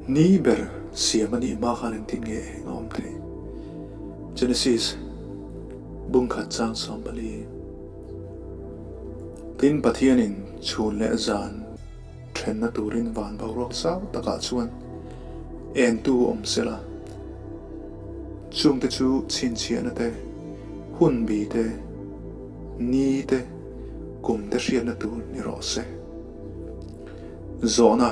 Ni ber siam a nih hma khan engtin nge eng a awm theih? Genesis bungkhat chang 14. Tin, Pathianin chhun leh zan thenna turin van boruak zau takah chuan entu awm sela, chungte chu chhinchhiahna te, hunbi te, ni te, kum te hriatna tur ni rawh se. Zawhna,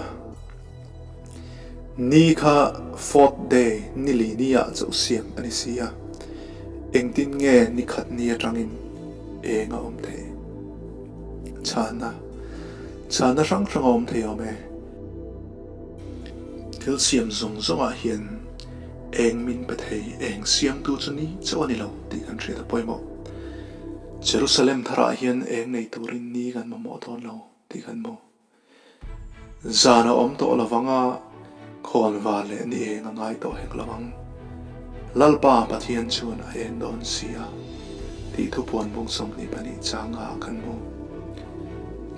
Ni kha fourth day ni li ni ah chauh siam a ni si a, engtin nge ni khat ni atangin eng a awm theih? Chhanna, Chhanna hrang hrang a awm thei awm e. Thil siam zawng zawngah hian eng min pe thei, eng siamtu chu ni chauh a ni lo tih kan hriat a pawimawh. Jerusalem tharah hian eng nei turin ni kan mamawh dawn lo tih kan hmu. Zan a awm tawh lovang a, khawnvar leh ni eng a ngai tawh hek lovang. Lalpa Pathian chuan a en dawn si a, tih thupuan bung 22 changa kan hmu.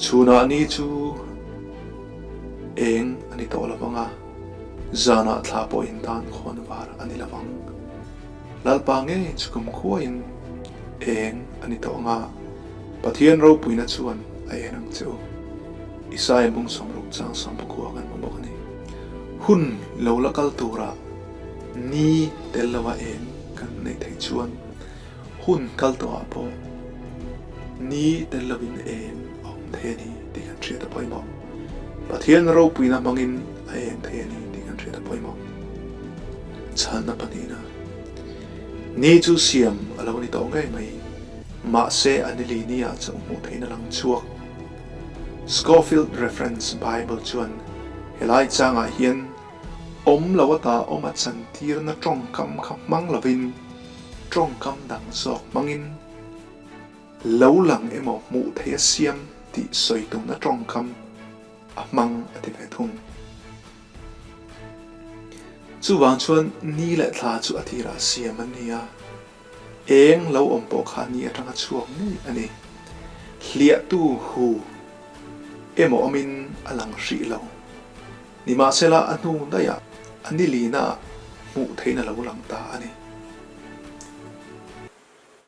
Chhunah ni chu eng a ni tawh lovang a, zanah thla pawhin tan khawnvar a ni lovang. Lalpa ngei chu kum khuaiin eng a ni tawh ang a, Pathian ropuina chuan a en ang che u. Isaia bung 60 chang 9 kan hmu bawk a ni. Hun lo la kal turah ni tel lova eng kan neih theih chuan hun kal tawhah pawh ni tel lovin eng a awm thei a ni tih kan hriat a pawimawh. Pathian ropuina hmangin a eng thei a ni tih kan hriat a pawimawh. Chhanna pahnihna, Ni chu siam a lo ni tawh ngei mai, mahse a ni li nia chauh hmuh theihna lang chhuak. Scofield Reference Bible chuan helai changah hian awm lo ata awm a chantirna tawngkam kha hmang lovin tawngkam dang zawk hmangin lo lang emaw hmuh theih a siam tih sawi tumna tawngkam a hmang a ti ve thung. Chuvang chuan ni leh thla chu a tirah siam an ni a, eng lo awm pawh kha ni atanga chhuak ngei a ni. Hliahtu hu emaw awmin a lang hrih lo. Nimahsela a hnu daihah a ni lina hmuh theihna lo lang ta a ni.